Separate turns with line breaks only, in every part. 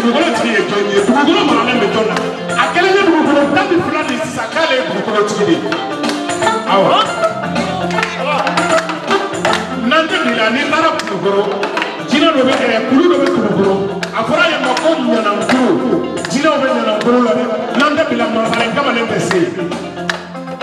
Dugukolo tigi ye jɔn ye? Dugukolo maralen bɛ jɔn na? A kɛlen ye dugukolo 12 de sisan k'ale ye dugukolo tigi de ye. Awɔ. N'an tɛ bi la n'i taara Kulukoro jinɛ dɔ bɛ kulu dɔ bɛ Kulukoro a fɔra yen ma ko ɲanankuru jinɛw bɛ ɲanankuru la dɛ n'an tɛ bi la masaren kamalen tɛ se yen.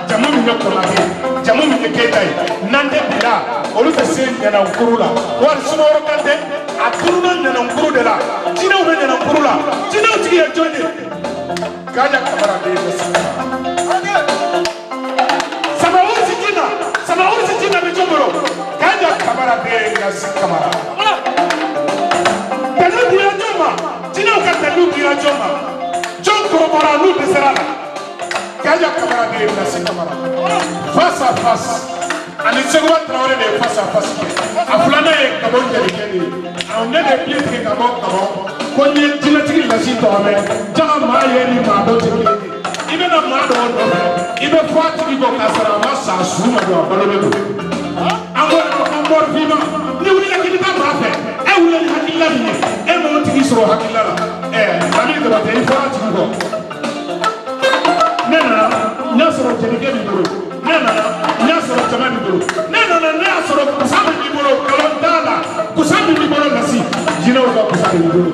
Jamu min ye Konate jamu min ye Keyita ye n'an tɛ bi la olu tɛ se ɲanankuru la wari Sumaworo Kante a tununa ɲanankuru de la jinɛw bɛ ɲanankuru la jinɛw tigi ye jɔn ye Kaja Kamara de ye Samawurusi jinɛ Samawurusi jinɛ bɛ jɔn bolo Kaja Kamara de ye Lasi Kamara dalilu dira jɔn ma jinɛw ka dalilu dira jɔn ma jɔn kɔrɔbɔra n'u dɛsɛra la Kaja Kamara de ye Lasi Kamara face à face ani Seguba Tarawele de ye face à face kɛ a filanan ye Gabon jelikɛ de ye awɔ ne de ye tigɛ ka bɔ Gabon ko n ye jinɛtigi Lasi tɔgɔ mɛn jaga maa ye ni maa dɔ tɛ kelen ye i bɛna maa dɔw nɔfɛ i bɛ fɔ a tigi kɔ k'a sɔrɔ a ma sa a su ma don a balo bɛ don an ko ko mort vivant ni wulila k'i bɛ taa maa fɛ e wulila ni hakilila min ye e m'o tigi sɔrɔ hakilila la ɛ Lamini Jabatɛ i fɔra a tigi kɔ ne nana n y'a sɔrɔ jelikɛ b'i bolo ne nana n y'a sɔrɔ jama b'i bolo ne nana ne y'a sɔrɔ kusa min b'i bolo nkalon t'a la kusa min b'i bolo Lasi jinɛw ka kusa de b'i bolo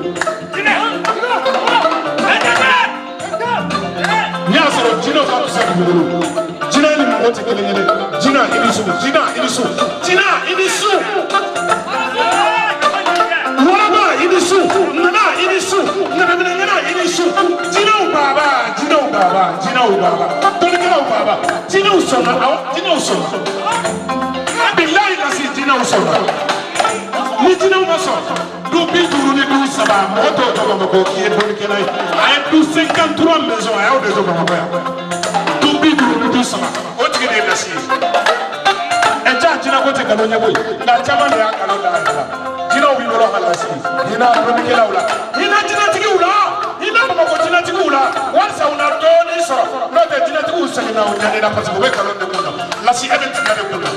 n y'a sɔrɔ jinɛw ka kusa de b'i bolo jinɛ ni mɔgɔ tɛ kelen ye dɛ jinɛ i ni su jinɛ i ni su jinɛ i ni su waraba i ni su nana i ni su nanaminɛŋɛna i ni su jinɛw baba jinɛw baba jinɛw baba dɔnnikɛlaw baba jinɛw sɔnna awɔ jinɛw sɔnna bilayi Lasi jinɛw sɔnna ni jinɛw ma sɔn du 50 ni du 3 mɔgɔ t'o jɔ Bamakɔ k'i ye dɔnnikɛla ye a ye du 53 maison a y'o de jɔ Bamakɔ yan du 50 ni du 3 o tigi de ye Lasi ye ɛ ja jinɛ ko tɛ nkalon ye koyi nka caman de y'a nkalon da a yɛrɛ la jinɛw b'i bolo ka Lasi hinɛ dɔnnikɛlaw la hinɛ jinɛtigiw la hinɛ Bamakɔ jinɛtigiw la walisa u na dɔɔnin sɔrɔ n'o tɛ jinɛtigiw seginna u ɲanina parce que u bɛ nkalon de kun na Lasi e bɛ tigɛ de kun na.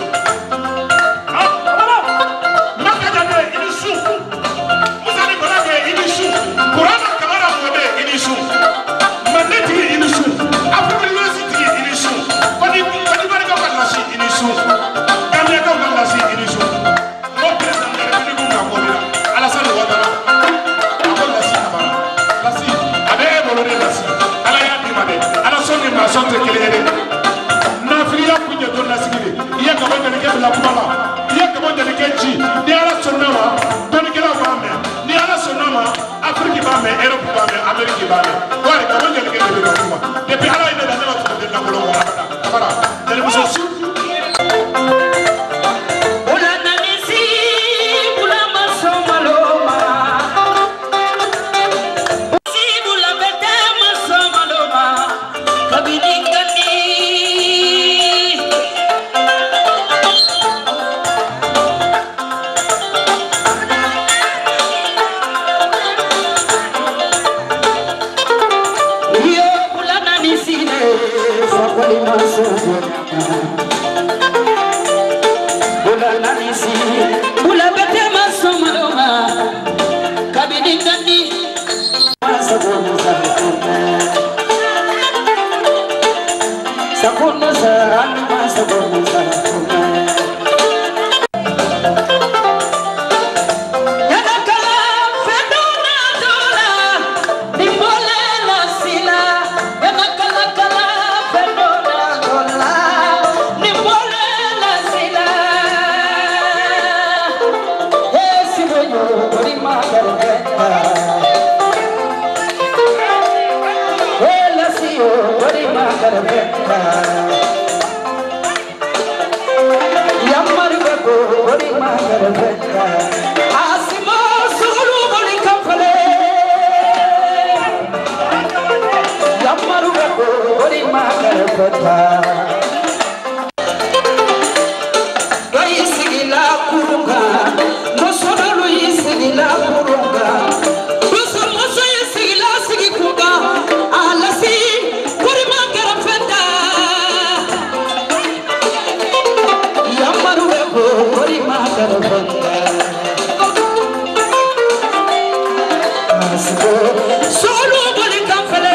Solo boli kan fɛlɛ.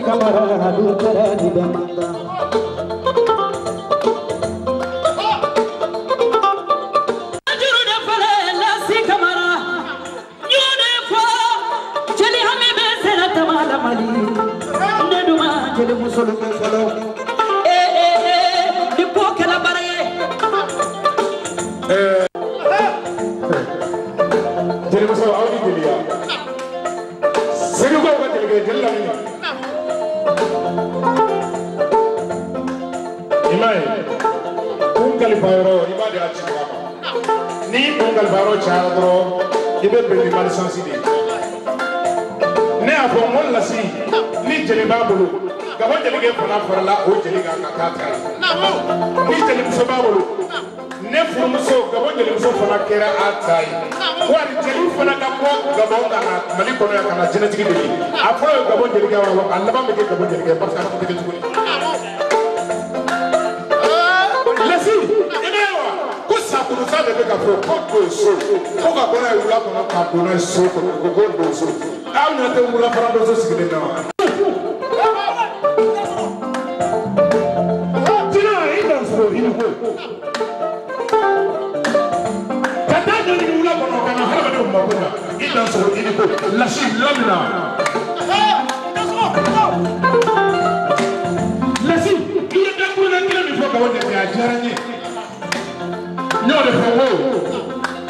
Kamara du kɛra ni bɛɛ man kan.
Juru de fɔlɔ Lasi Kamara y'o de fɔ jeli hami bɛ sera tama la Mali ne dun ma jeli muso bɛ fɔlɔ ni ko kɛla baara ye.
Jelimuso aw ni jeliya Segukaw ka jelikɛ jeli lamini i m'a ye kun kalifa yɔrɔ i b'a di a cibaga ma n'i kun kalifa yɔrɔ cayara dɔrɔn i bɛ bɛn ni malchance de ye. Ne y'a fɔ n ko Lasi ni jeli b'a bolo Gabon jelikɛ fana farala o jeli kan ka taa ta ye ni jelimuso b'a bolo ne furumuso Gabon jelimuso fana kɛra a ta ye wari jeli fana ka bɔ Gabon ka na Mali kɔnɔ yan ka na jinɛtigi deli a fɔlɔ ye Gabon jelikɛ wa a laban bɛ kɛ Gabon jelikɛ parce que a tɛ kɛ tuguni. Lasi i bɛ wa ko sakurusa de bɛ ka fɔ ko donso ko ka bɔ n'a ye wula kɔnɔ ka don n'a ye so kɔnɔ ko donso aw ɲɛ tɛ wula fara donso sigilen na wa. Tina i dan sogo i ni ko. Ka taa ɲɔ ɲini wula kɔnɔ ka na hadamadenw mako ɲa i dan sogo i ni ko Lasi lamina. Lasi i ye dakuruɲɛ kelen min fɔ Gabon jate a diyara n ye. N y'o de fɔ n ko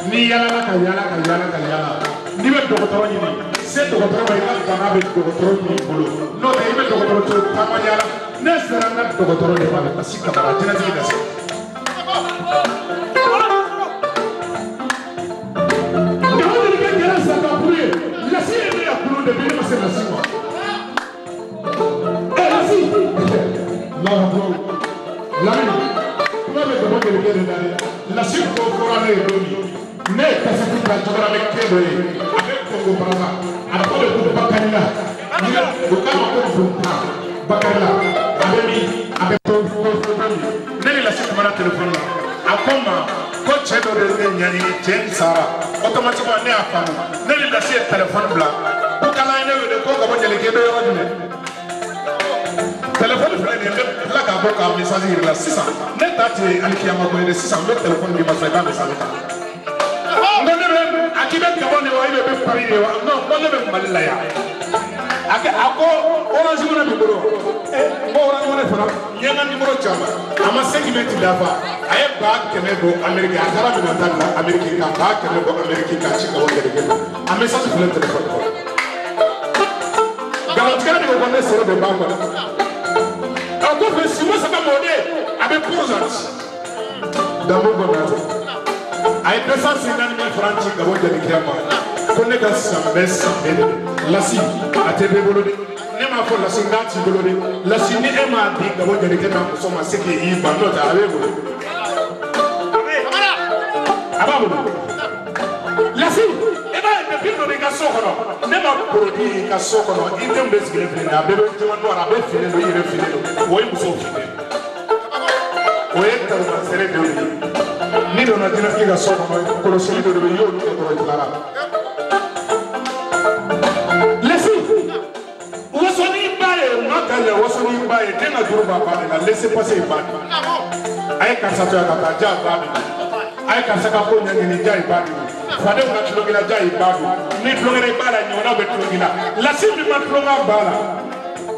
n'i yaalala ka yaala ka yaala ka yaala n'i bɛ dɔgɔtɔrɔ ɲini se dɔgɔtɔrɔ ma i ka bana bɛ dɔgɔtɔrɔ min bolo n'o tɛ i bɛ dɔgɔtɔrɔ to taama yaala ne sera n ka dɔgɔtɔrɔ de ma Lasi Kamara jɛnɛtigi Lasi. Gabon jelikɛ kɛra sakakuru ye Lasi ye ne ya kulu de bi ne ma se Lasi ma. Ɛ Lasi Allahu akbar Lamini kuma bɛ Gabon jelikɛ de la dɛ Lasi ko fɔra ne ye don min ne ye kasɛti ta cogoya bɛ kɛ dɔ ye a bɛ Kongo Brazza a tɔgɔ de ko Bakarila o k'a ma ko Bunta Bakarila a bɛ min a bɛ to min ne ni Lasi kumana telefɔni la a ko n ma ko cɛ dɔ de ne ɲɛɲini cɛ in sara automatiquement ne y'a faamu ne ni Lasi ye telefɔni bila ko kala ye ne wele ko Gabon jelikɛ bɛ yɔrɔ jumɛn telefɔni filɛ nin ye n bɛ tila k'a bɔ k'a message yir'i la sisan ne ta tɛ alikiyama ko ye dɛ sisan n bɛ telefɔni d'i ma sisan i b'a message ta. N ko ne bɛ a k'i bɛ Gabon de wa i bɛ Paris de wa non n ko ne bɛ Mali la yan a ko Orange Money b'i bolo n ko Orange Money fana n ye n ka numéro ci a ma a ma 5 minutes dafa a ye 100 000 don Amérique a taara minɛn ta la Amérique ka 100 000 bɔ Amérique k'a ci Gabon jelikɛ ma a message filɛ téléphone kɔnɔ nkalontigɛla de ko ko ne sɔrɔ de b'a kɔnɔ a kɔfɛ Simo Saba mɔden a bɛ Port Dabo kɔnɔ a ye 250 000 francs ci Gabon jelikɛ ma ko ne ka san bɛɛ san bɛɛ de Lasi a tɛ bɛɛ bolo dɛ ne m'a fɔ Lasi n k'a t'i bolo dɛ Lasi ni e m'a di Gabon jelikɛ n'a muso ma se k'i ban n'o tɛ a b'e bolo a b'a bolo Lasi e b'a ye depuis dɔ i ka so kɔnɔ ne ma produit i ka so kɔnɔ i denw bɛ sigilen filɛ nin ye a bɛɛ bɛ jama noir a bɛɛ finnen don i yɛrɛ finnen don o ye musow finnen o ye taamasere dɔ de ye n'i donna jinɛtigi ka so kɔnɔ kɔlɔsili dɔ de bɛ yen i y'olu kɛ dɔrɔn i tilara. Lasi wasoni ba ye maa ka ɲɛ wasoni ba ye den ka juru b'a ba de la laissez passer ba de a ye karisa to yan ka taa ja ba de a ye karisa ka ko ɲɛɲini ja ye ba de fadenw ka tulonkɛ la ja ye ba de ni tulonkɛ la i b'a la ɲɔgɔnnaw bɛ tulonkɛ la Lasi min ma tulonkɛ ba la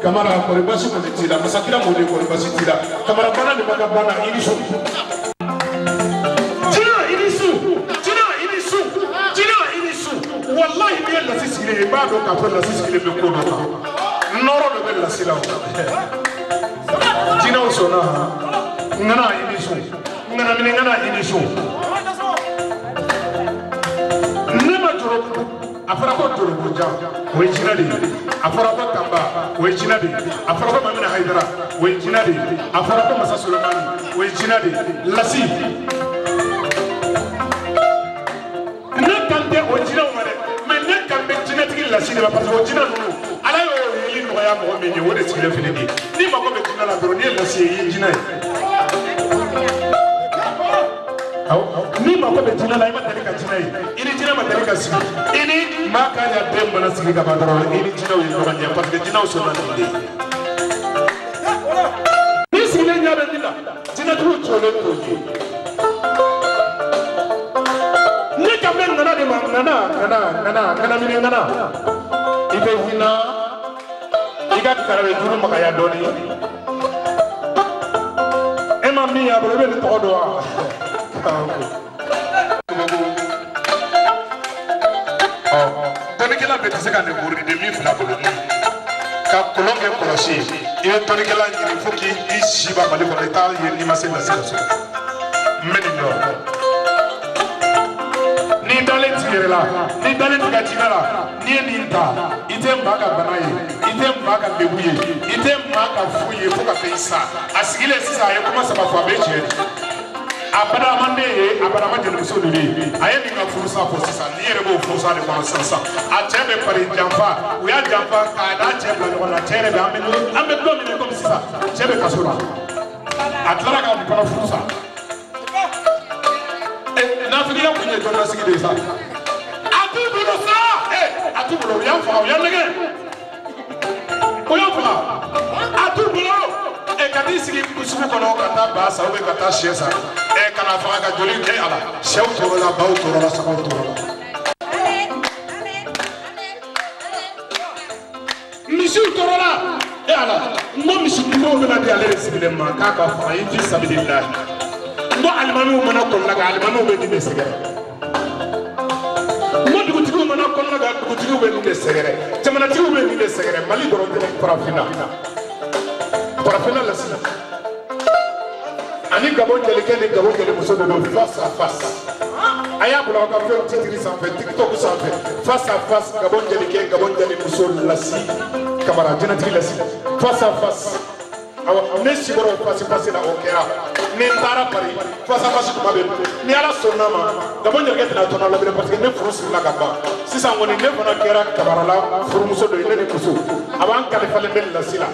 Kamara kɔri basi kɔni t'i la masakira mɔden kɔri basi t'i la Kamara bana nin ma ka banna i ni su. Tina i ni su Tina i ni su Tina i ni su walahi n'i ye Lasi sigilen ye i b'a dɔn k'a fɔ Lasi sigilen bɛ ko dɔ kan nɔrɔ dɔ bɛ Lasi la o jinɛw sɔnna ŋana i ni su ŋana minɛ ŋana i ni su ne ma jɔrɔ a fɔra ko jorokojan o ye jinɛ de ye a fɔra ko Tanba o ye jinɛ de ye a fɔra ko Mamina Hayidara o ye jinɛ de ye a fɔra ko Masa Solomani o ye jinɛ de ye Lasi ne kan tɛ o jinɛw ma dɛ mais ne kan bɛ jinɛtigi Lasi de ma parce que o jinɛ ninnu Ala y'o yeli nɔgɔya mɔgɔ min ye o de sigilen filɛ nin ye n'i mako bɛ jinɛ la dɔrɔn n'i ye Lasi ye i ye jinɛ ye N'i mako bɛ jinɛ la i ma deli ka jinɛ ye i ni jinɛ ma deli ka sigi i ni maa ka ya den mana sigi ka ban dɔrɔn i ni jinɛw ye ɲɔgɔn ɲɛ parce que jinɛw sɔnna nin de ye. ne t'o ye. Ne ka bɛ ŋana de ma ŋana ŋana ŋana ŋana minɛ ŋana. I bɛ hinɛ i ka karabe juru magaya dɔɔni. E ma min y'a bolo i bɛ nin tɔgɔ dɔn wa? Dɔnnikɛla bɛɛ tɛ se ka nin wurudi min fila bolo ka kolon kɛ kɔlɔsi ye. I bɛ dɔnnikɛla ɲini fo k'i si ban Mali kɔnɔ i t'a ye n'i ma se lasi ka so. N bɛ nin dɔn. N'i dalen t'i yɛrɛ la, n'i dalen t'i ka jinɛ la, n'i ye nin ta, i tɛ maa ka bana ye, i tɛ maa ka lebu ye, i tɛ maa ka fu ye fo ka taa i sa. A sigilen sisan a ye kuma saba fɔ a bɛ tiɲɛ de. A badamaden ye a badama jelimuso de ye. A ye nin ka furusa fɔ sisan, n'i yɛrɛ b'o furusa de kɔnɔ sisan. A cɛ bɛ pari janfa, u y'a janfa k'a n'a cɛ bila ɲɔgɔn na, cɛ yɛrɛ bɛ an bɛ don min na komi sisan, cɛ bɛ kaso la. A tilara ka nin fana furusa. Nafigiya kun ye jɔnlasigi de ye sa. A t'u bolo sa. A t'u bolo, u y'an faga, u y'an nɛgɛ. U y'an faga. A t'u bolo. Ka t'i sigi sugu kɔnɔ ka taa ba san ka taa sɛ san. Ka na faga ka joli kɛ a la. Sɛw tɔɔrɔ la, baw tɔɔrɔ la, sagaw tɔɔrɔ la. Misiw tɔɔrɔ la. Ala, n ko misi duuru bɛna di ale de sigilen ma k'a ka faga i ti sabililahi. N ko alimamiw mana kɔnɔna kan, alimamiw bɛ nin de sɛgɛrɛ. N ko dugutigiw mana kɔnɔna kan, dugutigiw bɛ nin de sɛgɛrɛ. Jamanatigiw bɛ nin de sɛgɛrɛ. Mali dɔrɔn tɛ farafinna. Farafinna lasi. Ani Gabon jelikɛ ni Gabon jelimuso de don face à face. A y'a bila aw ka fɛnw titiri sanfɛ, TikTok sanfɛ. Face à face, Gabon jelikɛ, Gabon jelimuso lasi. Kamara, jɛnɛtigi lasi. Face à face. Awɔ, ne si kɔrɔ face face la o kɛra. Ni n taara Paris, face à face kuma bɛ ni Ala sɔnna ma, Gabon jelikɛ tɛna tɔnɔ la bilen parce que ne furu sirila ka ban. Sisan kɔni ne fana kɛra Kamara la furumuso dɔ ye, ne ni muso. A b'an kalifalen bɛ lasi la.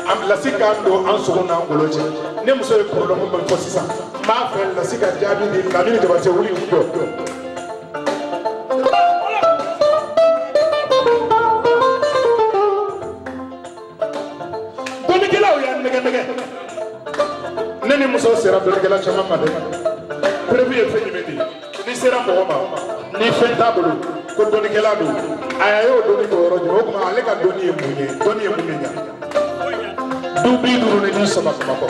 An lasi k'an don an sogo n'an golo cɛ. Ne muso ye problème min fɔ sisan, n b'a fɛ lasi ka jaabi di Lamini Jabate wuli k'i jɔ. Dɔnnikɛlaw y'an nɛgɛ nɛgɛ. Ne ni muso sera dɔnnikɛla caman ma dɛ. Preuve ye fɛn jumɛn de ye? N'i sera mɔgɔ ma, ni fɛn t'a bolo, ko dɔnnikɛla don, a y'o dɔnni k'o yɔrɔ jumɛn? O tuma ale ka dɔnni ye mun ye? Dɔnni ye mun de ɲɛ? Du 53 Bamakɔ.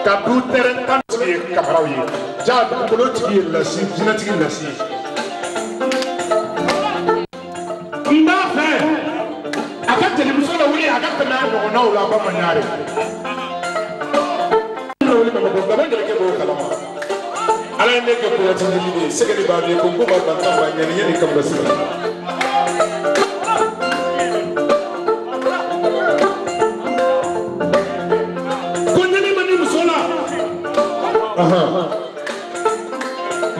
Ka du tɛrɛn 10 tigi ye Kamaraw ye. Ja dugukolo tigi ye lasi, jinɛtigi lasi ye. N b'a fɛ a ka jelimuso lawuli a ka tɛmɛ a ɲɔgɔnnaw la Bamaɲare. Wuli Bamakɔ, Gabon jelikɛ b'o kalama. Ala ye ne kɛ Kuyate jeli de ye, sɛgɛ de b'a ye ko n ko b'a ban tan ba ɲɛni ɲɛni kamara sigi.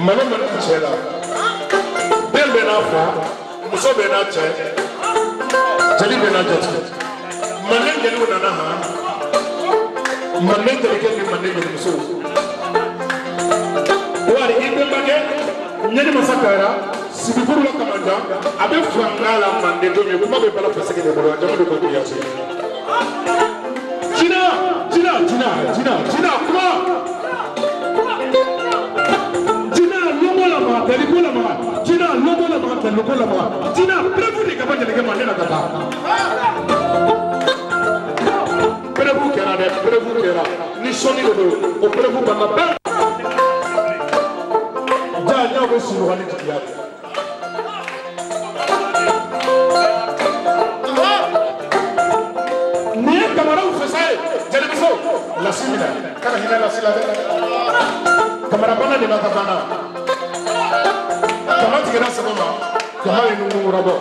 Malo man di cɛ la, den bɛ n'a fa, muso bɛ n'a cɛ, jeli bɛ n'a jatigi. Manden jeliw nana han, manden jelikɛ ni manden jelimuso. Wari i bɛnbakɛ ɲɛni masa kayara sigifuru la Kamanjan, a bɛ fanga la manden don min, kuma bɛ bala fasigi de bolo, a jamu de ko Kuyate. Jina, jina, jina, jina, jina, kuma. Jina logo la maga, logo la maga. Jina preuve de Gabon jelikɛ ma ne na ka taa. Preuve kɛra dɛ, preuve kɛra. Ni sɔnni de don, o preuve banna bɛɛ. Ja n'aw bɛ sunɔgɔ ni jigiya de. Nin ye Kamaraw fasa ye, jelimuso lasi minɛ, kana hinɛ lasi la dɛ. Kamara bana de b'a ka banna. Kama tigɛra sɔgɔma, kama ye nunkura bɔ.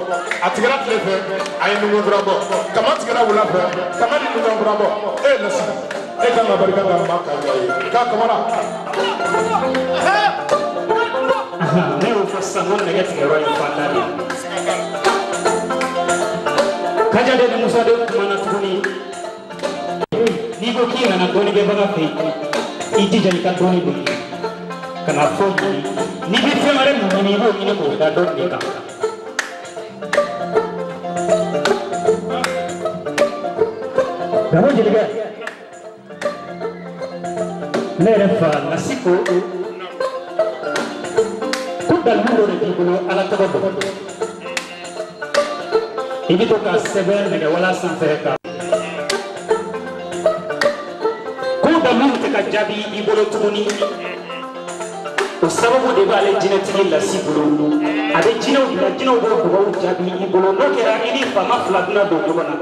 A tigɛra tile fɛ, a ye nunkura bɔ. Kama tigɛra wula fɛ, kama ni nunkura bɔ. E lasi, e kan ka barika da maa kan ye. K'a Kamara.
Ne y'o fɔ sisan ko nɛgɛ tigɛyɔrɔ ye fanda de ye. Kaja de ni Musa de kumana tuguni. N'i ko k'i nana dɔnnikɛbaga fɛ yen, i jija i ka dɔnni don i ka na fɔ ɲini. N'i bɛ fɛn wɛrɛ mun ɲini, i b'o ɲini k'o da dɔnni de kan. Gabon jelikɛ, Ne yɛrɛ fa Lasi ko ko dalilu dɔ de b'i bolo Ala tɔgɔ dɔn. I bɛ to ka sɛbɛn nɛgɛwala sanfɛ ka ko dalilu tɛ ka jaabi i bolo tuguni. O sababu de b'ale jinɛtigi Lasi bolo. A bɛ jinɛw bila, jinɛw b'o dugawu jaabi i bolo. N'o kɛra i ni faama fila bɛna don ɲɔgɔn na.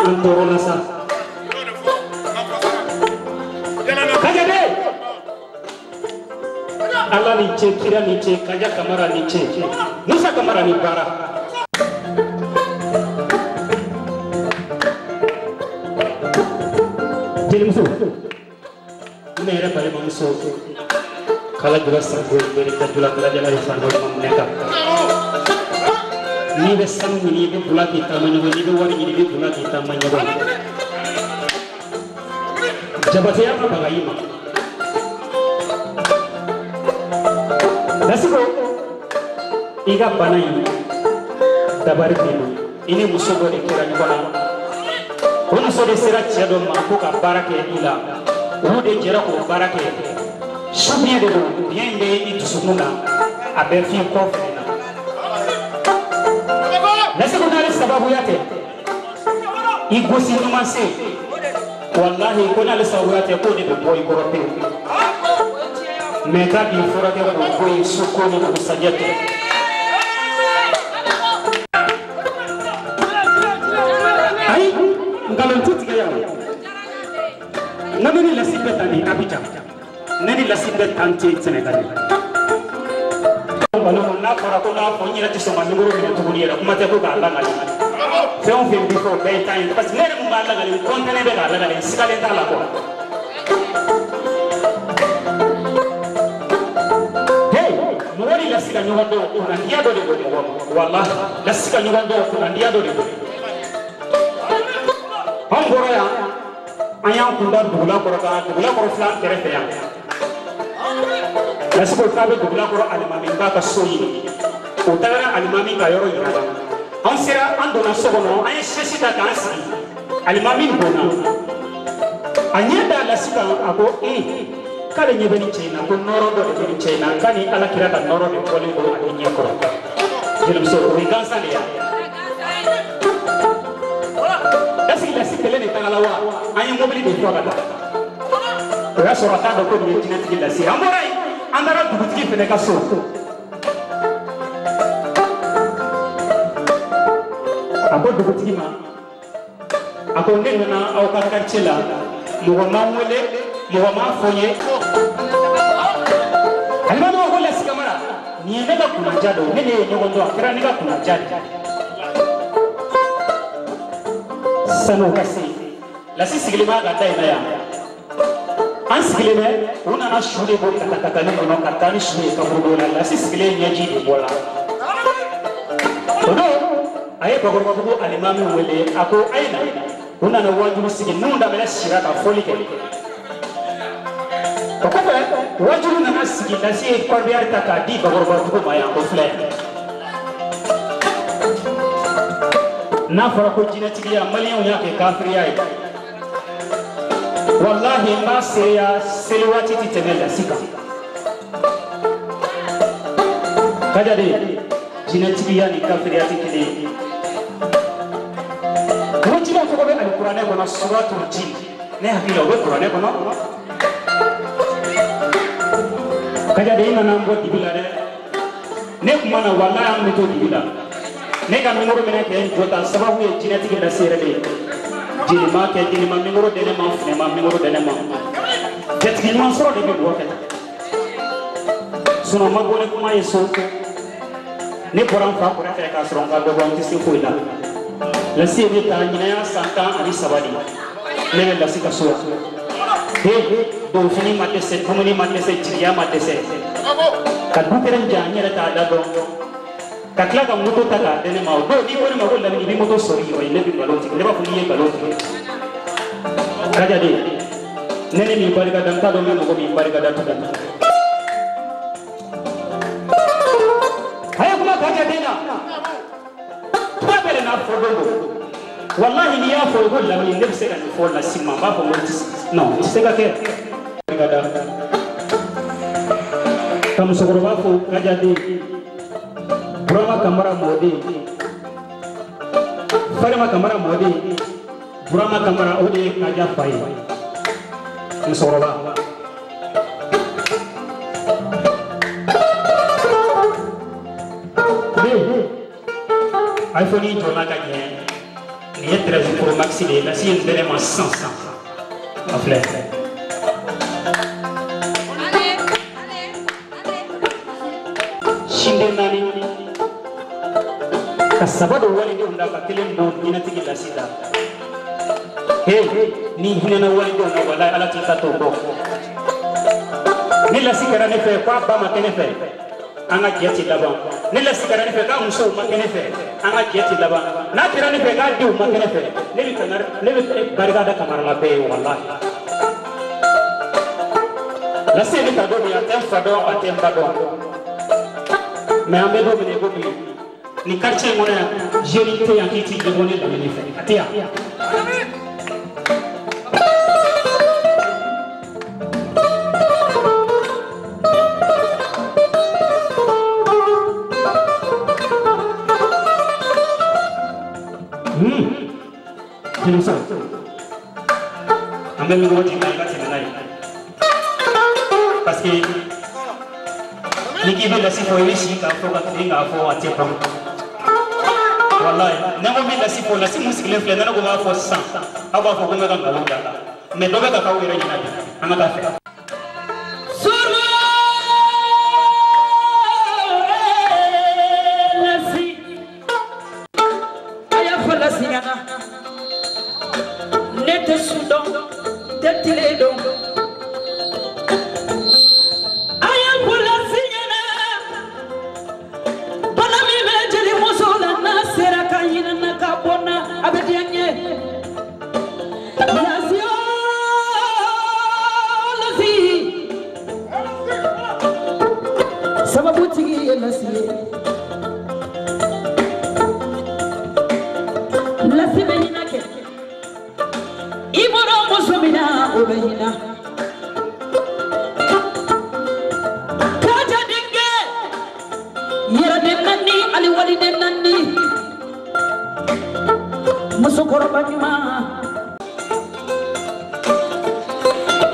An tɔɔrɔla sa. Kaja de! Ala ni ce, kira ni ce, Kaja Kamara ni ce, Musa Kamara ni baara. Jelimuso, ne yɛrɛ balimamuso, kala jula sango bere ka jula kala jala ye fan dɔ ma minɛ kan. N'i bɛ sanu ɲini i bɛ bula k'i taama ɲɔgɔn, n'i bɛ wari ɲini i bɛ bula k'i taama ɲɔgɔn. Jabateya ma baga i ma. Lasi ko i ka bana in dabari b'i ma. I ni muso dɔ de kɛra ɲɔgɔn na. O muso de sera cɛ dɔ ma ko ka baara kɛ i la. Olu de jɛra k'o baara kɛ. Su biɲɛ de don, biɲɛ in bɛ i dusukun na, a bɛ f'i kɔ fɛnɛ na. Lasi ko n'ale sababuya tɛ i gosi ɲuman se, walahi ko n'ale sababuya tɛ k'o de bɛ bɔ i kɔrɔ pewu. Mɛ k'a b'i furakɛ k'o bɔ yen su ko ni dugusajɛ tɛ. Ayi, nkalon ti tigɛ yan. N ka ne ni Lasi bɛ tan de Abidjan. Ne ni Lasi bɛ tan tɛ Sɛnɛgali. N'a fɔra ko n'a fɔ n yɛrɛ tɛ sɔn ka nimoro minɛ tuguni yɛrɛ, kuma tɛ ko k'a lakale. Fɛn o fɛn bɛ fɔ o bɛɛ ye tan ye, parce que ne yɛrɛ mun b'a lakale, n kɔntɛnɛ bɛ k'a lakale, n sigalen t'a la quoi. Hey, mɔgɔ ni Lasi ka ɲɔgɔn dɔn, kunnandiya dɔ de don mɔgɔ ma. Walahi, Lasi ka ɲɔgɔn dɔn, kunnandiya dɔ de don. Anw bɔra yan, an y'an kun da Dugulakɔrɔ kan, Dugulakɔrɔ filɛ an kɛrɛfɛ yan. Lasi ko k'a bɛ Dugulakɔrɔ alimami ba ka so ɲini. O tagara alimami ka yɔrɔ yira la. An sera, an donna so kɔnɔ, an ye sɛsi ta k'an sigi. Alimami donna. A ɲɛ da Lasi kan, a ko k'ale ɲɛ bɛ nin cɛ in na, ko nɔrɔ dɔ de bɛ nin cɛ in na, k'a ni Ala kira ka nɔrɔ de bɔlen don ale ɲɛ kɔrɔ. Jelimuso, o ye gansan de ye. Est-ce que Lasi kelen de tagala wa? An ye mobili de fɔ ka taa. O y'a sɔrɔ a t'a dɔn ko nin ye jinɛtigi Lasi ye. An bɔra yen, an taara dugutigi fɛnɛ ka so. A ko dugutigi ma, a ko ne nana aw ka quartier la, mɔgɔ ma n wele, mɔgɔ m'a fɔ n ye. Alimami ko Lasi Kamara, nin ye ne ka kunnaja dɔ ye, ne ne ye ɲɔgɔn dɔn, a kɛra ne ka kunnaja de ye. San'o ka se, Lasi sigilen b'a ka da in na yan. An sigilen bɛ, u nana su de bɔ katakatani kɔnɔ ka taa ni su ye kaburudo la. Lasi sigilen ɲɛji de bɔra. O don, a ye Bakɔrɔbabugu alimami wele, a ko a ye na. U nana waajulu sigi, ninnu daminɛ sira ka fɔli kɛ. O kɔfɛ, waajulu nana sigi, Lasi ye kɔrɔbiyari ta k'a di Bakɔrɔbabugu ma yan, o filɛ. N'a fɔra ko jinɛtigiya, maliyɛnw y'a kɛ kafiriya ye. Walahi n b'a seereya seli waati ti tɛmɛ Lasi kan. Kaja de, jinɛtigiya ni kafiriya ti kelen ye. Ko jinɛw tɔgɔ bɛ alikuranɛ kɔnɔ, suratul jin. Ne hakili la o bɛ kuranɛ kɔnɔ. Kaja de, i nana n bɔ dibi la dɛ. Ne kuma na walahi an bɛ to dibi la. Ne ka nimoro minɛ kɛ n jɔ ta sababu ye jinɛtigi Lasi yɛrɛ de ye. Jelima kɛ jelima nimoro di ne ma, finɛma nimoro di ne ma. Jatigi ɲuman sɔrɔ de bɛ mɔgɔ kɛ tan. Sinon ma bɔ ni kuma ye so. Ne bɔra n fa kɔrɔfɛ k'a sɔrɔ n ka dɔgɔ, n tɛ se foyi la. Lasi ye ne ta ɲinan y'a san 13 de ye. Ne bɛ Lasi ka so yan. He, donfini ma dɛsɛ, dumuni ma dɛsɛ, jigiya ma dɛsɛ. Ka du kelen jan n yɛrɛ t'a da dɔn. Ka tila ka moto ta k'a di ne ma. O don n'i ko ne ma ko Lamini i bɛ moto sɔrɔ i yɛrɛ ye, ne bɛ nkalon tigɛ. Ne b'a fɔ n'i ye nkalon tigɛ. Kaja de, ne ne m'i barika da, n t'a dɔn n bɛ mɔgɔ min barika da tuguni. A ye kuma Kaja den na. n'a fɔ don don. Walahi n'i y'a fɔ i ko Lamini ne bɛ se ka nin fɔ Lasi ma n b'a fɔ n ko non o tɛ se ka kɛ. Ka musokɔrɔba fo Kajaden Burama Kamara mɔden Farima Kamara mɔden Burama Kamara o de ye Kaja fa ye musokɔrɔba. iPhone in jɔna ka ɲɛ nin ye 13 Pro Max de ye Lasi ye nin bɛɛ ma sisan a filɛ. Sinden naani ka saba don walidenw da ka kelen don jinɛtigi Lasi da. Hey, ni hinɛna walidenw na walayi Ala t'i ta t'o bɔ. Ni Lasi kɛra ne fɛ k'a ba ma kɛ ne fɛ an ka jɛ ti laban. Ni Lasi kɛra ne fɛ k'a musow ma kɛ ne fɛ an ka jɛ ti laban. N'a kɛra ne fɛ k'a denw ma kɛ ne fɛ ne bɛ barika da Kamarala bɛɛ ye walahi. Lasi ye ne ta don min a tɛ n fa dɔn a tɛ n ba dɔn. Mais an bɛ don min na i ko bi nin quartier in kɔnɔ yan jeune tɛ yan k'i t'i jɛbɔ ne Lamini fɛ a tɛ yan. Jelimuso an bɛ micro d'i ma i ka tɛmɛ n'a ye parce que ni k'i bɛ Lasi fɔ i bɛ si k'a fɔ ka tilen k'a fɔ a tɛ ban walayi ne ko n bɛ Lasi fɔ Lasi mun sigilen filɛ ne ko n b'a fɔ sisan aw b'a fɔ ko n bɛ ka nkalon da mais dɔ bɛ ka k'aw yɛrɛ ɲɛna bi an ka taa fɛ.
Lasi a y'a fɔ Lasi ɲɛna ne tɛ su dɔn n tɛ tile dɔn. A y'a fɔ Lasi ɲɛna bana min bɛ jelimuso la n'a sera ka hinɛ n na ka bɔ n na a bɛ diya n ye. Lasi ooo Lasi sababutigi ye Lasi ye. Lasi bɛ hinɛ kɛ. I bɔra muso min na o bɛ hinɛ. Kaja denkɛ yɛrɛden naani ani waliden naani musokɔrɔba ɲuman.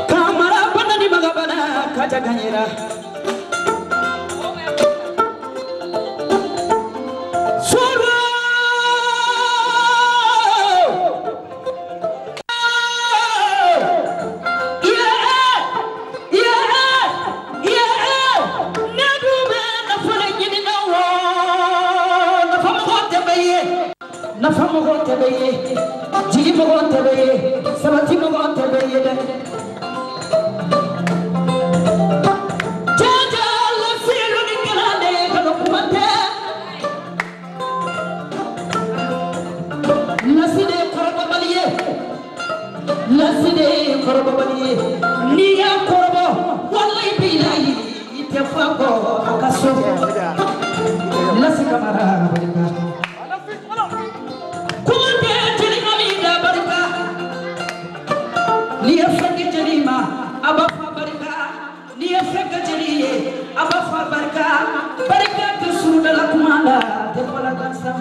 Kamara bana ni magabana Kaja gagnera. Soro. Nafa mɔgɔ tɛ bɛ ye, jigi mɔgɔ tɛ bɛ ye, sabati mɔgɔ tɛ bɛ ye dɛ. Jaja Lasi lɔnnikɛla de kalo kuma tɛ. Lasi de ye kɔrɔbɔbali ye. Lasi de ye kɔrɔbɔbali ye. N'i y'a kɔrɔbɔ, walayi bilayi i tɛ fɔ a kɔ a ka so. Lasi Kamara barika. N'i ye fɛn kɛ jeli ma a b'a fɔ a barika, n'i ye fɛn kɛ jeli ye a b'a fɔ a barika, barika tɛ surudala kuma la a tɛ fɔ la gansan.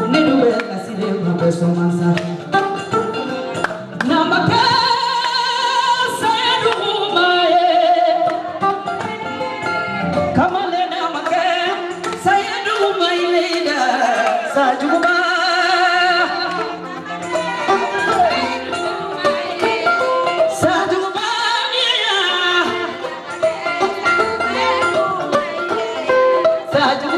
Ne dun bɛ Lasi de ma bɛ sɔn mansa. N'a ma kɛ saya duguma ye, kamalen n'a ma kɛ saya duguma ye da sa juguba. Sajuba.